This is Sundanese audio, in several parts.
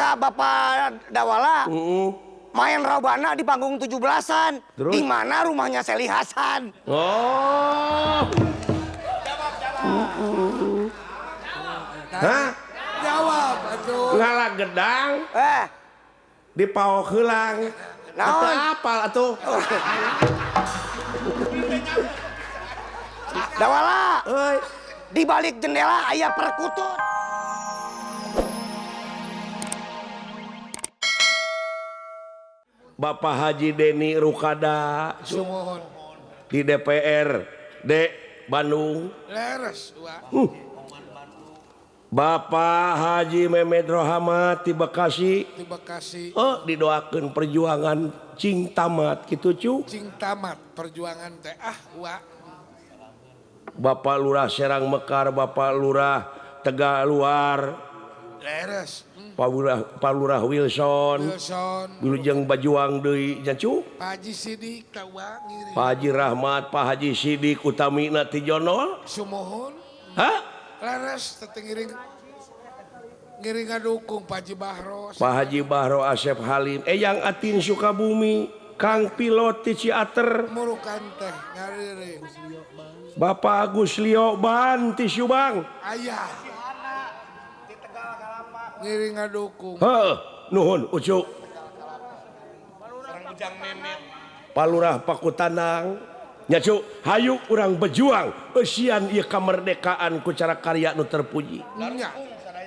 Ka Bapak Dawala. Main Robana di panggung 17-an. Di mana rumahnya Seli Hasan? Oh. Jawab, jawab. Hah? Jawab atuh. Ngala gedang. Di paok heulang. Naon? Apal atuh. Dawala. Euy. Di balik jendela aya perkutut. Bapak Haji Deni Rukada Sumuhun di DPR D Bandung. Leres, Bapak Haji Memed Rohamat di Bekasi. Di Bekasi. Oh, didoakeun perjuangan cing tamat kitu cu. Cing tamat perjuangan teh ah wa. Bapak Lurah Serang Mekar, Bapak Lurah Tegal Luar. Leres. Pak Lurah Wilson, Wilujeng Bajuang deui nya cu. Pak Haji Sidik tawa ngiring. Pak Haji Rahmat, Pak Haji Sidik utamina ti Jonol. Sumuhun. Hah? Leres teh ngiring ngiring ngadukung Pak Haji Bahro. Pak Haji Bahro Asep Halim, Eyang Atin Sukabumi, Kang Pilot ti Ciater. Murukan teh ngariring. Bapak Agus Lio Ban ti Subang. Ayah. Ngiring ngadukung. Heeh, nuhun Ucu. Pak Lurah Pakutanang. Nya cu, hayu urang berjuang eusian ieu kamerdekaan ku cara karya nu terpuji. Nya.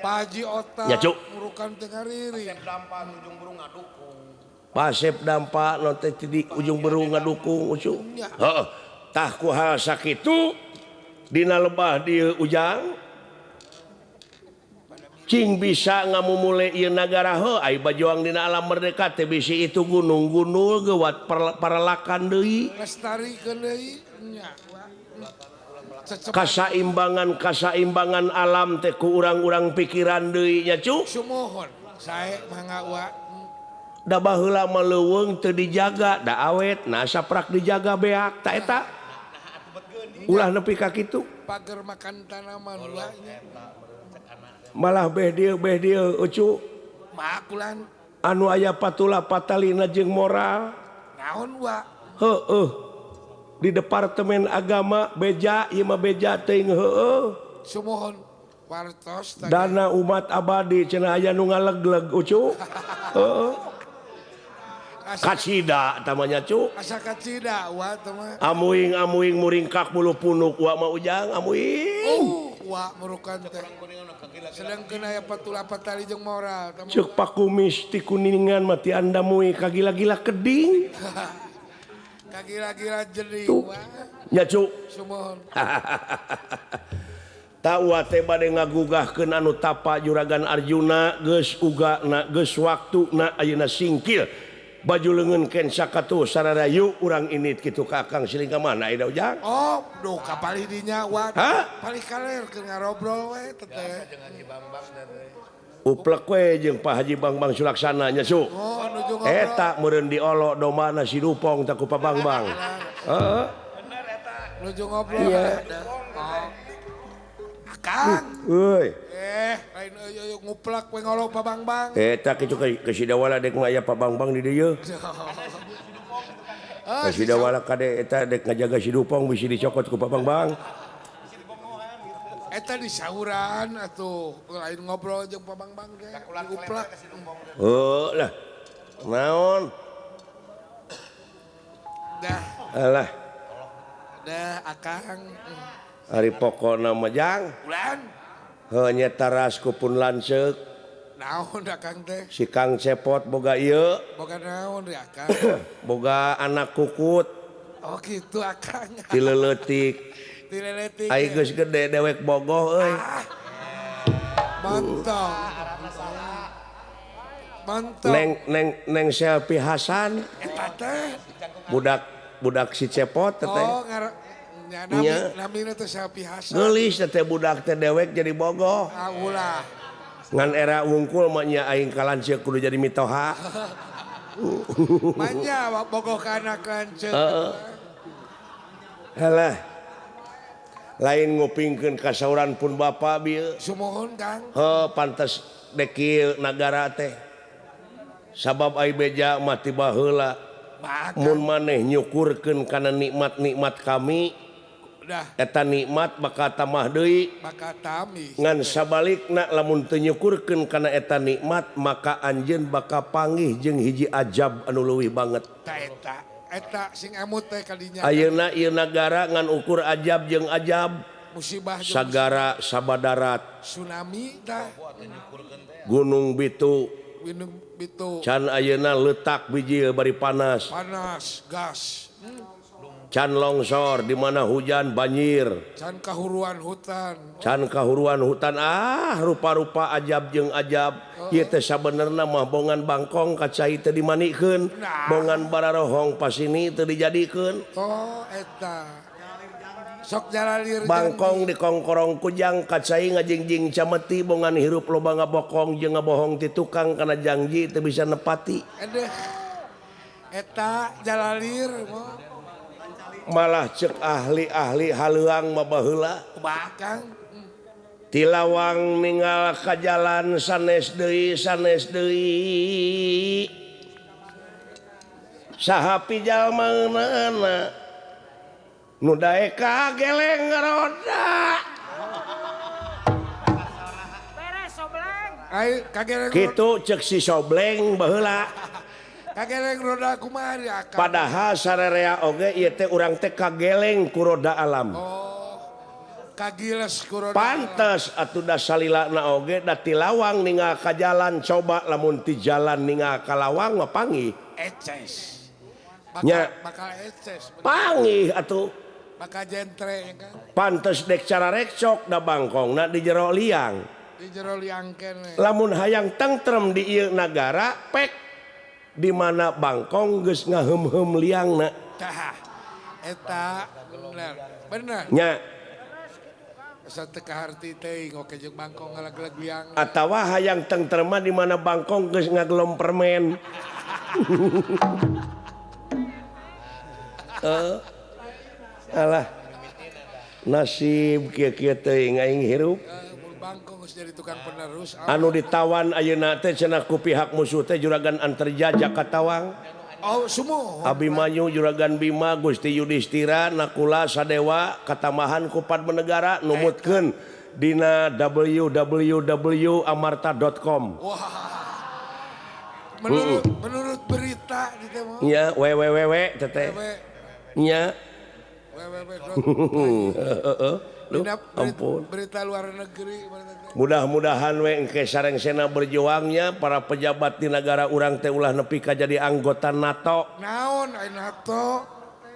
Pak Haji Ota. Nya cu. Murukan teh ngariring. Pasep dampa nu teh di ujung berung ngadukung Ucu. Heeh, tah ku hal sakitu dina lebah dieu Ujang. Cing bisa ngamumule ieu nagara heuh ai bajuang dina alam merdeka teh bisi itu gunung-gunung geuwat parelakan deui lestarikeun deui nya kasaimbangan alam teh ku urang-urang pikiran deui nya cu. Sumuhun sae mangga wa da baheula mah leuweung teu dijaga da awet nah saprak dijaga beak ta eta ulah nepi ka kitu pager makan tanaman wa malah beh dieu Ucu makulan anu aya patula patalina jeung moral naon wa heueuh di departemen agama beja ieu mah beja teuing heueuh sumuhun wartos dana umat abadi cenah aya nu ngalegleg Ucu heueuh kacida tamanya cu asa kacida wa teh mah amuing muringkak bulu punuk wa mah Ujang amuing wa murukan teh sedangkeun aya patula patali jeung moral ceuk pakumis ti kuningan mah ti andamui kagila-gila keding kagila-gila jering wa nya cu sumuhun ta wa teh bade ngagugahkeun anu tapa Juragan Arjuna geus ugana geus waktuna ayeuna singkil baju leungeun ken sakatu sararayu urang init kitu ka Akang siling ka mana ida Ujang? Oh, duh kapalih dinya wa. Palih kaler keur ngarobrol we teh. Uplek we jeung Pak Haji Bangbang Sulaksana nya su. Oh, nuju ngobrol. Eta meureun diolok domana si Dupong teh ku Pak Bangbang. Heeh. Bener eta. Nuju ngobrol. Iya. Akang. Euy. Lain euy nguplak we ngolok Pak Bangbang. Eta kitu ke Sidawala dek mah aya Pak Bangbang di dieu. Ke Sidawala kade eta dek ngajaga si Dupong bisi dicokot ku Pak Bangbang. Eta di sauran atuh lain ngobrol jeung Pak Bangbang ge. Nguplak. Heuh lah. Naon? Dah. Alah. Dah Akang. Ari pokona mah Jang. Ulan. Heuh nya taras ku pun lanceuk. Naon Akang teh? Si Kang Cepot boga ieu. Boga naon deui Akang? Boga anak kukut. Oh kitu Akang. Ti leuletik. Ti leuletik. Ai geus gede dewek bogoh euy. Ah. Mantap. Mantap. Neng Selvi Hasan. Eta teh budak si Cepot teh. Oh namina teh Selvi Hasan. Geulis teh budak teh dewek jadi bogoh. Ah ulah. Ngan era wungkul mah nya aing ka lanceuk kudu jadi mitoha. Manya bogoh ka anak lanceuk. Heeh. Halah. Lain ngupingkeun kasauran pun bapa bieu. Sumuhun Kang. Heuh pantes dekil nagara teh. Sabab ai beja mah ti baheula. Mun maneh nyukurkeun kana nikmat-nikmat kami, eta nikmat bakal tambah deui. Bakal tami. Ngan sabalikna lamun teu nyukurkeun kana eta nikmat, maka anjeun bakal panggih jeung hiji ajab anu leuwih banget. Ta eta, eta sing emut teh kadinya. Ayeuna ieu nagara ngan ukur ajab jeung ajab. Musibah jeung sagara sabadarat. Tsunami tah. Gunung Bitu. Gunung Bitu. Can ayeuna letak bijil bari panas. Panas, gas. Can longsor di mana hujan banjir. Can kahuruan hutan. Can kahuruan hutan ah rupa-rupa ajab jeung ajab. Ieu teh sabenerna mah bongan bangkong ka cai teu dimanikeun, Nah. Bongan bararohong pasini teu dijadikeun. Oh eta. Sok jalalir bangkong dikongkorong kujang ka cai ngajingjing cameti bongan hirup loba ngabokong jeung ngabohong ti tukang kana janji teu bisa nepati. Edeh. Eta jalalir mah. Malah cek ahli-ahli haleuang mah baheula. Bakang. Tilawang ninggal ka jalan sanes deui sanes deui. Saha pijal manana nu daek kageleng roda. Beres sobleng. Ai kageleng. Kitu cek si sobleng baheula. Kageleng roda kumaha di akang. Padahal sarerea oge ieu teh urang teh kageleng ku roda alam. Oh. Kagiles ku roda. Pantes atuh da salilana oge da ti lawang ninggal ka jalan coba lamun ti jalan ninggal ka lawang mah panggih. Eces. Nya bakal eces. Panggih atuh. Bakal jentre ya kan. Pantes dek cara rekcok da bangkongna di jero liang. Di jero liang keneh. Lamun hayang tentrem di ieu nagara pek di mana bangkong geus ngaheum-heum liangna. Tah. Eta bener. Bener. Nya. Asa teu kaharti teuing oke jeung bangkong ngalag-lag liang. Atawa hayang tentrem mah di mana bangkong geus ngagelom permen. Alah. Nasib kieu-kieu teuing aing hirup. Bangkong geus jadi tukang penerus. Anu ditawan ayeuna teh cenah ku pihak musuh teh Juragan Antarja Katawang. Oh, sumuh. Abimanyu Juragan Bima Gusti Yudhistira Nakula Sadewa katamahan ku Padmanegara numutkeun dina www.amarta.com. Wah. Menurut berita di teh mah. Nya www teh. Nya. Www. Heeh. Duh, ampun. Berita luar negeri. Mudah-mudahan we engke sarengsena berjuangnya para pejabat di negara urang teh ulah nepi ka jadi anggota NATO. Naon ai NATO?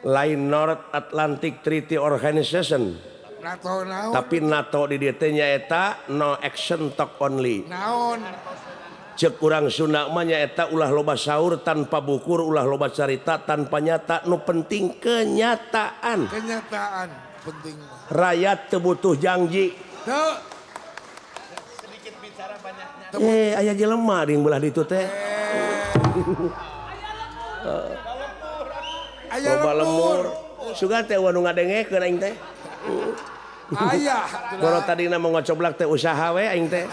Lain North Atlantic Treaty Organization. NATO naon? Tapi NATO di dieu teh nyaeta no action talk only. Naon? Cek urang Sunda mah nyaeta ulah loba saur tanpa bukur, ulah loba carita tanpa nyata, nu penting kenyataan. Kenyataan penting. Rakyat teu butuh janji. Teu. Sedikit bicara banyaknya. Aya jelema di belah ditu teh. Aya Loba lemur. Sugan teh nu ngadengekeun aing teh. Aya. Boro tadina mau ngocoblak teh usaha we aing teh.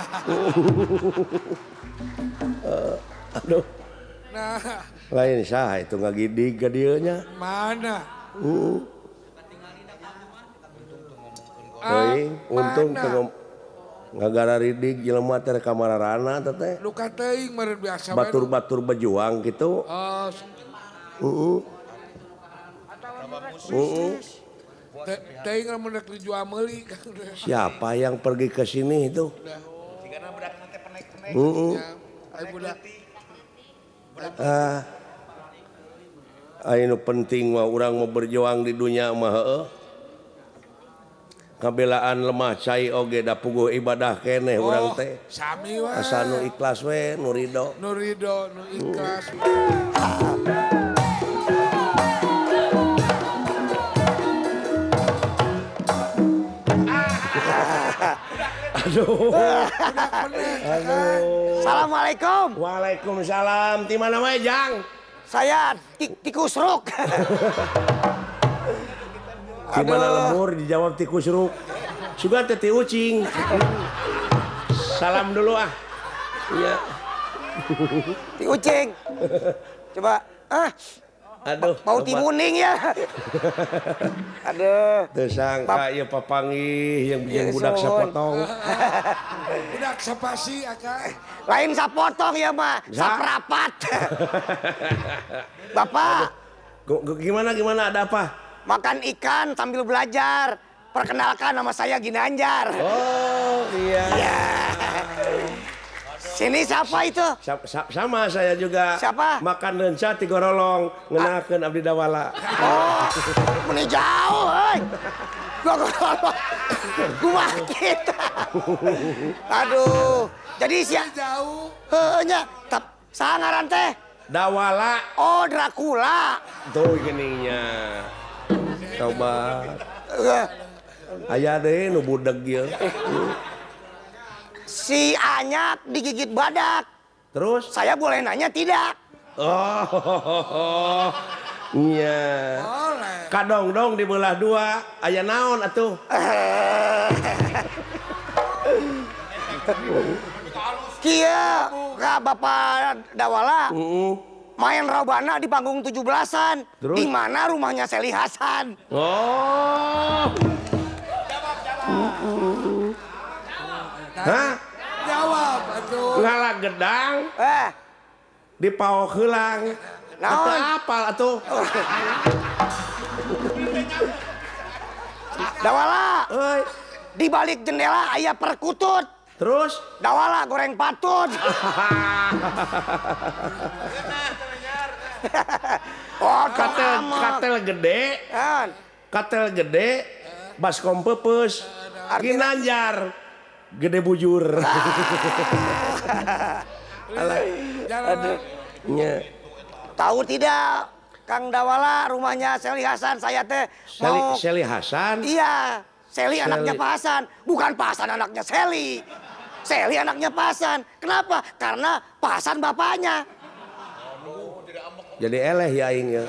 Aduh. Nah. Lain saha itu ngagidig ka dieu nya. Mana? Teuing, untung teu ngagararidig jelema teh ka mararana teh. Luka teuing meureun biasa we. Batur-batur berjuang gitu. Oh. Heeh. Teuing lamun rek dijual meuli. Siapa yang pergi ke sini itu? Jigana budakna teh penek-penek. Heeh. Ai budak. Ah. Anu penting mah urang mau berjuang di dunia mah heueuh. Kabelaan lemah cai oge da puguh ibadah keneh urang teh. Sami we. Asa nu ikhlas we nu rido. Nu rido, nu ikhlas. Aduh. Aduh. Assalamualaikum. Waalaikumsalam. Di mana wae, Jang? Saya tikus ruk. Di mana lembur dijawab tikus ruk. Sugan teh ti ucing. Salam dulu ah. Iya. Ti ucing. Coba. Ah. Aduh, bau timuning ya. Aduh. Tersangka ya papanggih yang bikin budak sapotong. Budak sapasi akang. Lain sapotong ya mah, saprapat. Bapak. Gimana gimana ada apa? Makan ikan sambil belajar. Perkenalkan nama saya Ginanjar. Oh iya. Ya. Sini siapa itu? Sama saya juga. Siapa? Makan lenca tiga rolong, ngenakeun abdi Dawala. Oh, meni jauh, euy. Gua Gua kita. Aduh, jadi sia jauh. Heuh nya, tap saha ngaran teh? Dawala. Oh, Dracula. Tuh geningnya. Coba. Aya deui nu budeg ieu. Si Anyak digigit badak. Terus? Saya boleh nanya tidak? Oh, iya. Kadongdong dibelah dua, aya naon atuh? Kieu ka Bapak Dawala. Main Robana di panggung 17-an. Di mana rumahnya Seli Hasan? Oh. Hah? Jawab atuh. Ngalah gedang. Di paok heulang. Naon? Apal atuh. Dawala. Euy. Di balik jendela aya perkutut. Terus? Dawala goreng patut. Oh, katel gede. Katel gede. Baskom peupeus. Ginanjar. Gede bujur. Tahu tidak Kang Dawala rumahnya Seli Hasan? Saya teh mau Seli Hasan? Iya, Seli anaknya Pak Hasan, bukan Pak Hasan anaknya Seli. Seli anaknya Pak Hasan. Kenapa? Karena Pak Hasan bapaknya. Jadi eleh ya aing ya.